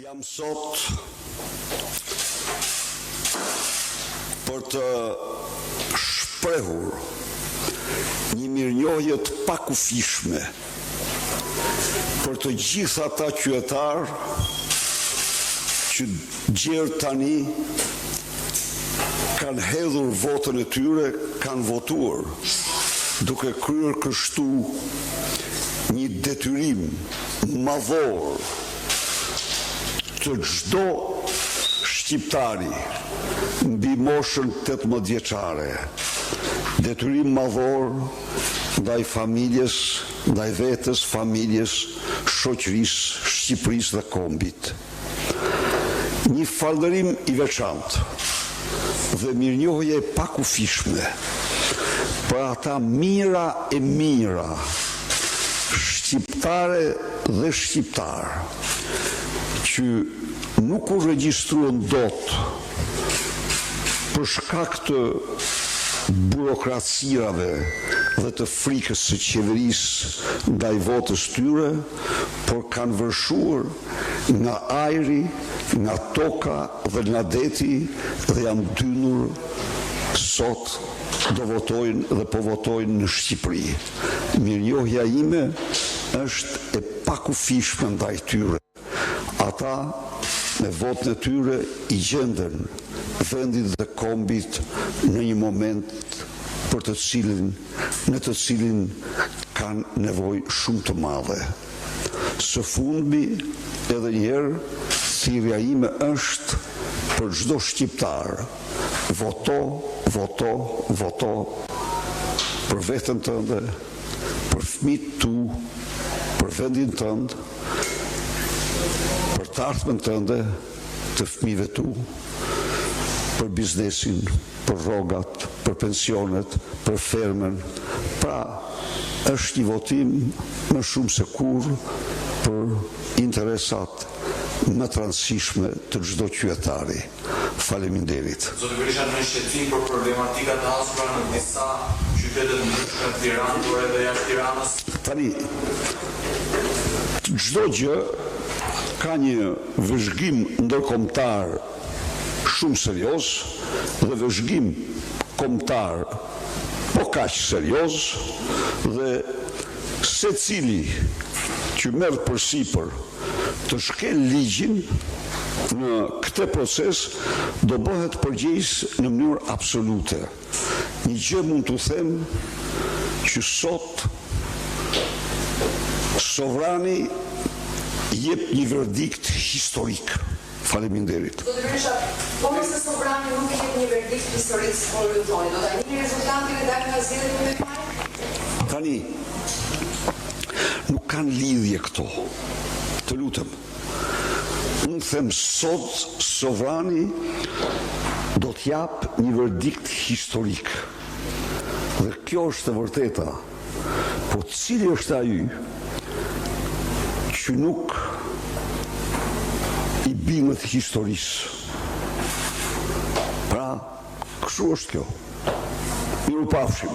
Jam sot për të shprehur një mirënjohje të pakufishme për të gjithë ata qytetarë që gjer tani kanë hedhur votën e tyre, kanë votuar, duke kryer kështu një detyrim madhor të çdo shqiptari mbi moshën 18 vjeçare, detyrim madhor ndaj familjes, ndaj vetes, familjes, shoqërisë, Shqipërisë dhe kombit. Një falënderim i veçantë dhe mirënjohje e pakufishme për ata mijëra e mijëra shqiptare dhe shqiptarë që nuk u regjistruan dot për shkak të burokracirave dhe të frikës së qeverisë ndaj votës tyre, por kanë vërshuar nga ajri, nga toka dhe nga deti dhe janë dyndur sot do votojnë dhe po votojnë në Shqipëri. Mirënjohja ime është e pakufishme ndaj tyre. Ata me votën e tyre i gjenden vendit dhe kombit në një moment për të cilin në të cilin kanë nevojë shumë të madhe. Së fundmi, edhe një herë, thirrja ime është për çdo shqiptar, voto, voto, voto për veten tënde, për fëmijët tu, për vendin tënd, për të ardhmen tënde, të fëmijëve tu, për biznesin, për rrogat, për pensionet, për fermën. Pra, është një votim më shumë se kurrë për interesat më të rëndësishme të çdo qytetari. Faleminderit. Zoti Berisha, ndonjë shqetësim për problematika të hasura në disa qytete të ndryshme në Tiranë, por edhe jashtë Tiranës? Tani, çdo gjë ka një vëzhgim ndërkombëtar shumë serioz dhe vëzhgim kombëtar po kaq serioz dhe secili që merr përsipër të shkel ligjin në këtë proces do bëhet përgjegjës në mënyrë absolute. Një gjë mund t'u them që sot sovrani jep një verdikt historik. Faleminderit. Zoti Berisha, po nëse sovrani nuk jep një verdikt historik sikur ju thoni, do ta njihni rezultatin e dalë nga zgjedhjet e 11 majit? Tani, nuk kanë lidhje këto. Të lutem. Unë them sot sovrani do të japë një verdikt historik. Dhe kjo është e vërteta. Po cili është ai që nuk i bindet historisë? Pra, kështu është kjo. Mirupafshim.